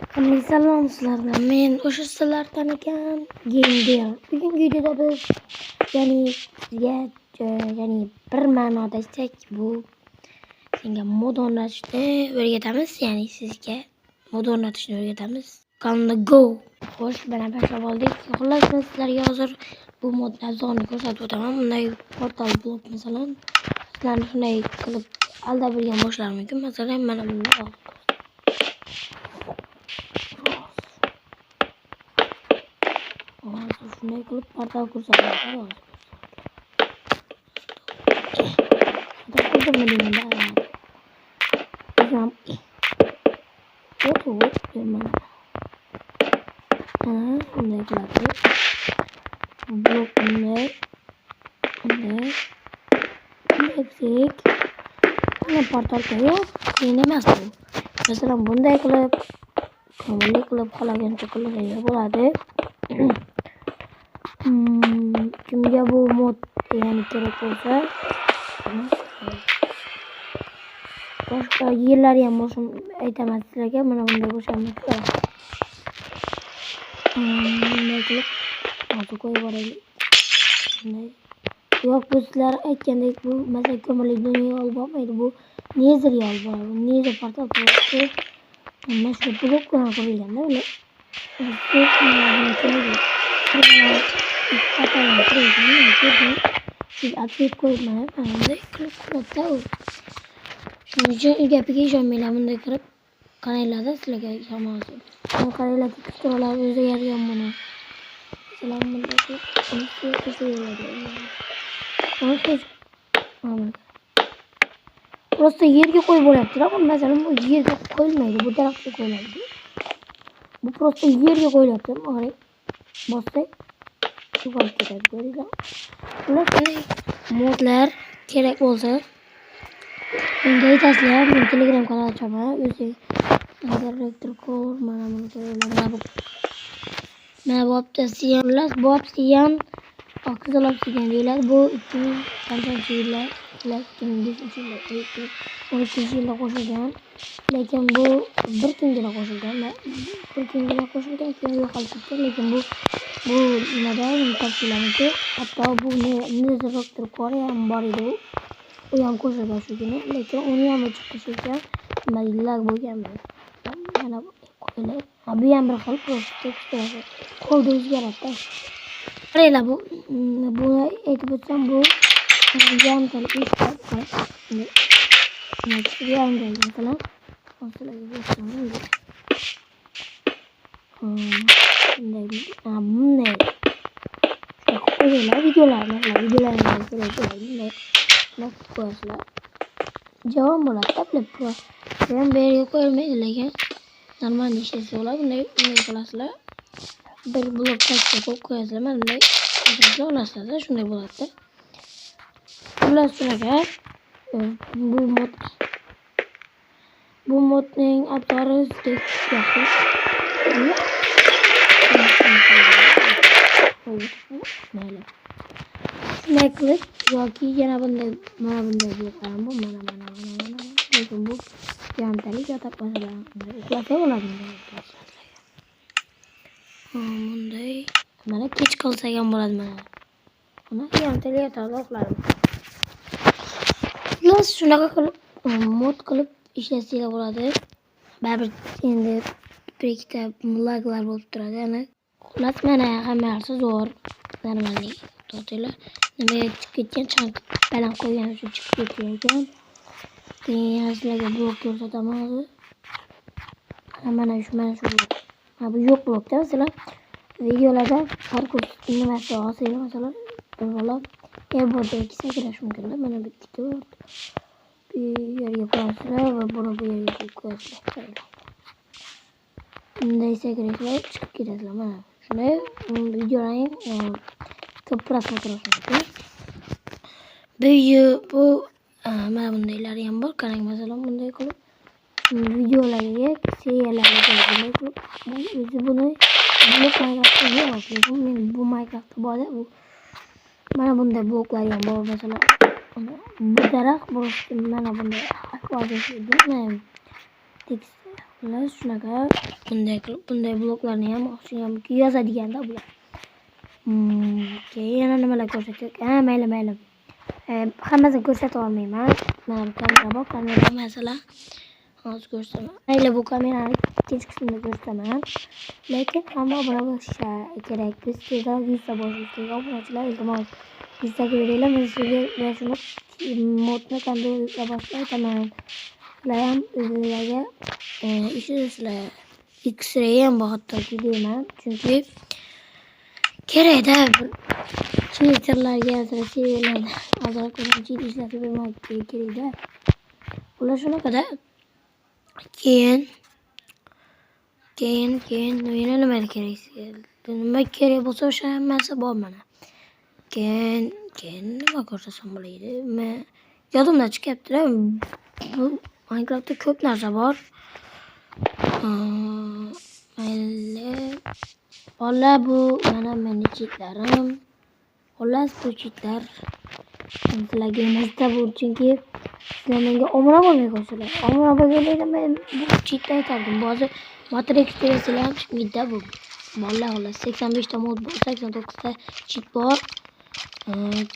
Hammaga salom sizlarga. Men o'sha sizlardan ekan Game. Bugungi videoda biz, ya'ni sizga, ya'ni bir ma'noda aytsak, bu senga mod o'rnatishni o'rgatamiz, ya'ni sizga mod o'rnatishni o'rgatamiz. Kanalda go. Xo'sh, mana boshlab oldik. Xullas, men sizlarga hozir bu modni abzalini ko'rsatib o'taman. Bunday portal blok masalan, sizlarni shunday qilib aldab bergan bo'lishlari mumkin. Masalan, mana bunday hozir shunday qilib portal ko'rsatadi. Mana bunday qiladi. Blok bunday, bunday, bunday qilsak, mana portal yo'q, qiyin emas bu. Masalan, bunday qilib, bunday qilib xohlagancha qilsa bo'ladi. Kimga bu mod ya'ni kerak bo'lsa, boshqa yerlari ham bo'lsin aytaman sizlarga. Mana bunday bo'shamadi. Bunday qilib hozir qo'yib yuboraylik. Bunday. Yo'q, bu sizlar aytgandek bu masalan ko'mirli dunyoga olib bormaydi, bu Netherga olib boradi. Nether portal bloki mana shu blok bilan qurilganda ular ответ qo'yib mana bunday qilib quradida u. Shuning uchun u gapiga ishonmanglar. Bunday kirib qaranglarda, sizlarga ishonmaysiz. Qaranglar, teksturalar o'zgargan buni. Masalan, bunday qilib uni hech просто yerga qo'yib bo'lyapti-da. Masalan, bu yerga qo'yilmaydi, bu daraxtga qo'yiladi. Bu просто yerga qo'yilyapti. Qarang, bossak yo'qolib ketadi, ko'ringlar. Xullas, modlar kerak bo'lsa menga aytasizlar, men Telegram kanal ochaman. O'zi agar rektor kor mana buni ko'ringlar, mana bu obsidian, xullas, bu obsidian qizil obsidian deyiladi. Bu 2000 qanchachi yillar, 2005-yilda, 2012-yilda qo'shilgan. Lekin bu bir kungina qo'shilgan, bir kungina qo'shilgan, keyin yo'qolib ketgan. Lekin bu nimada topshilamiki, hatto bu Nether Rector Core ham bor edi, u ham qo'shilgan shu kuni, lekin uni ham chiqishi ekan, nima lag bo'lgan. Mana bu ham bir xil teksturasi qo'lda o'zgaradi. Qaranglar, bu buni aytib o'tsam, bu yarimtalik eshitadi. Yarimtalik masalan, bunday bunday qo'yinglar videolar, masalan, videolarni kerak bo'ladi, bunday qilib qo'yasizlar, javob bo'ladi-da. Bu ham bu yerga qo'yilmaydi, lekin normal ishlasa bo'ladi. Bunday bunday qilasizlar, bir blok pastga qo'yib qo'yasizlar, mana bunday olasizlar, shunday bo'ladi. Xullas, shunaqa bu mod, bu modning abzori sizga yoqdi. Mayli. Shunday qilib yoki yana bunday mana bunday bloklar ham bor, mana mana mana mana. Lekin bu yarimtalik yotoq masalan uxlasa bo'ladi. Bunday mana kech qolsak ham bo'ladi mana. Mana yarimtalik yotoqda uxlardim. Xullas, shunaqa qilib mod qilib ishlasanglar bo'ladi. Baribir endi bir ikkita laglar bo'lib turadi. Ya'ni xullas, mana hamma narsa zo'r. Normallik. To'xtanglar. Nimaga chiqib ketgan? Chang baland qo'ygan uchun chiqib ketgan ekan. Keyin yana sizlarga blok ko'rsataman hozir. Mana shu, mana shu blok. Ha, bu yo'q blokda masalan videolarda parkur nimasi olsanglar, masalan, bir bola airboardda ikki sakrash mumkin-da. Mana bu 2 4 bu yerga qo'yasizlar va buni bu yerga qo'yib qo'yasizlar. Bunday sakrasizlar, chiqib ketasizlar. Mana shunday videolarning ko'p просмотр mumkin. Bu mana bundaylari ham bor. Qarang, masalan, bunday qilib videolarga, seriyalarga bunday qilib, bu o'zi buni blok Minecraftda yo'q, lekin men bu Minecraftda bor, bu mana bunday bloklar ham bor. Masalan, bu daraxt mana bunday akvaga tekst Xullas, shunaqa bunday qilib, bunday bloklarni ham shuni ham yozadiganda bular. Keyin yana nimalar ko'rsatsak? Ha, mayli, mayli. Hammasini ko'rsata olmayman. Mana bu kamera bor, kamera masalan hozir ko'rsataman. Mayli, bu kamerani ikkinchi qismida ko'rsataman. Lekin hamma obuna bo'lishi kerak. Biz tezroq 100 ta bo'lishimiz kerak. Obunachilar, iltimos, 100 taga beringlar. Men sizga mana shuni modni qanday yuklab olishni aytaman. Sizlar ham o'zinglarga ishlasizlar. X-ray ham bor hattoki deyman. Chunki kerakda bir cheaterlarga, masalan, serverlarda ozroq cheat ishlatib bermak kerakda. Ular shunaqada. Keyin yana nima kerak sizga? Nima kerak bo'lsa, o'sha hammasi bor mana. Keyin nima ko'rsatsam bo'ladi? Men yodimdan chiqyapti-da. Bu Minecraftda ko'p narsa bor. Mayli. Bolalar, bu mana meni cheatlarim. Xullas, bu cheatlar sizlarga emasda bu, chunki sizlar menga obuna bo'lmay qo'ysalar. Obuna bo'lganingda men bu cheatni aytardim. Bu hozir Matrix desanglar ham chiqmaydi-da bu. Bolalar, xullas, 85 ta mod bor, 89 ta cheat bor.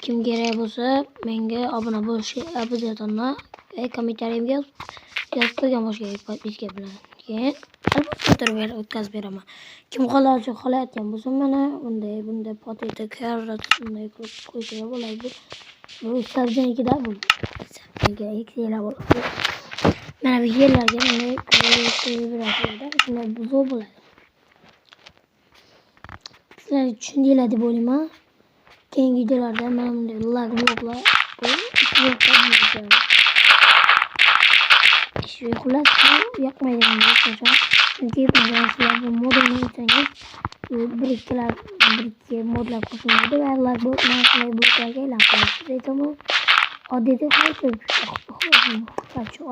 Kim kerak bo'lsa, menga obuna bo'lishi обязательно kommentariyamga yozib qo'ygan bo'lishi kerak подписка bilan. Keyin albatta o'tkazib beraman. Kim xohlayotgan bo'lsa, mana bunday potato, carrot bunday qilib qo'ysalar bo'ladi. Bu sabzinikida bu. Sabziga eksanglar bo'ladi. Mana bu yerlarga bunday qo'yib berasizlar. Shunday zo'r bo'ladi. Sizlar tushundinglar deb o'ylayman. Keyingi videolarda mana bunday lag bloklar bu bloklar. Xullas, bu yoqmaydi menga hech qachon. Chunki masalan, sizlar bu mod o'ynasangiz, bu bir ikki modlar qo'shilmaydi va lag blok mana shunday bloklarga aylanib qoladi. Lekin bu odatiy hol deb,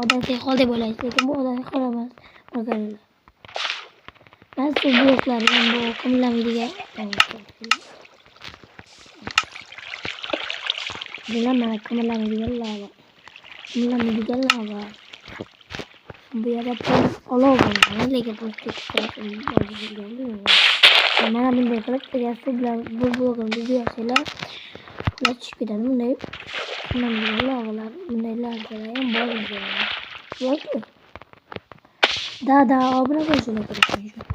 odatiy hol deb o'ylaysiz, lekin bu odatiy hol emas. Mana shu bloklardan bu qimirlamaydigan. Bular mana qimirlamaydigan lava. Qimirlamaydigan lava. Bu yerda olov bor, lekin bu mana bunday qilib, agar suv bilan bu blokni buzasanglar, ular tushib ketadi. Bunday qimirlamaydigan lavalar, bunday lavalar ham bor. Yoki da obuna bo'lishinglar kerak.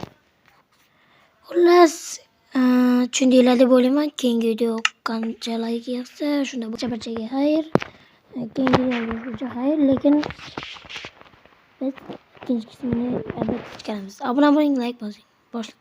Xullas, tushundinglar deb o'ylayman. Keyingi video qancha like yig'sa, shunda barchaga xayr. Keyingi videoga ko'rishguncha xayr, lekin biz ikkinchi qismini albatta chiqaramiz. Obuna bo'ling, like bosing. Boshliq.